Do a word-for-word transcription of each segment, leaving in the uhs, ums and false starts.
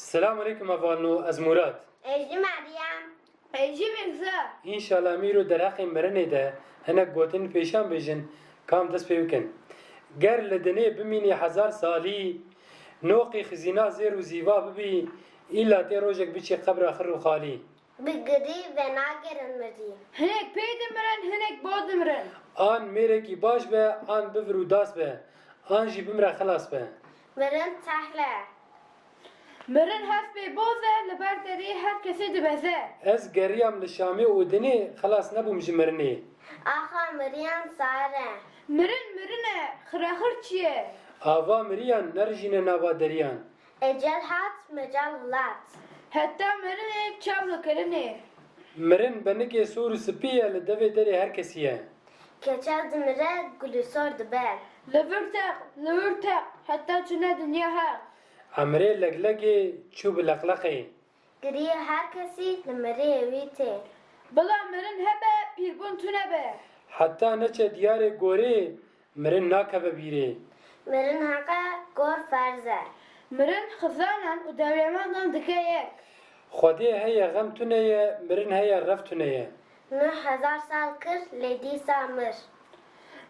Selam aleyküm hevalno, ez Murat. Ez jî Meryem. Ez jî Mirza. Înşallah em îro derheqê mirinê de hinek gotin pêşan bêjin, kam dest pê bikin. Ger li dinê bimînî hezar salî, noqî xizîna zêr û zîva bibî, îla tê rojek biçî qebra xir û xalî. Bi girî venagerin mirî. Hinek pê dimirin, hinek bo dimirin. An mêrekî baş be, an bivir û das be, an jî bimre xilas be. Mirin tehl e. Mirin hespê boz e, li ber derê her kesê dibeze. Ez geriyam li Şamê û dinê xilas nebûm ji mirinê. Axa miriyan sar e. Mirin mirin e, xirexir çi ye? Ava miriyan nerijîne nava deriyan. Ecel hat, mecel hilat. Heta mirinê çav li kirinê. Mirin benikê sor û spî ye, li devê derê her kesî ye. Keçel dimire, gulîsor dibe. Li vir teq, li wir teq, heta çûne dinya heq. Emrê leglegê çû bi leqleqê. Giriyê her kesî li miriyê wî tê. Bila mirin hebe, pîrbûn tune be. Heta neçe diyarê gorê, mirin nakeve bîrê. Mirin heq e, gor ferz e. Mirin xizanan û dewlemendan dike yek. Xwedê heye xem tune ye, mirin heye rev tune ye. Neh hezar sal kir, lê dîsa mir.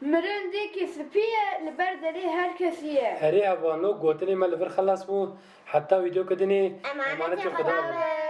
Mirin dîkî spî ye, li ber derê her kesî ye. Erê hevalno, gotinê me li vir xelas bû. Heta vîdeoke dinê, Emanetê Xweda be.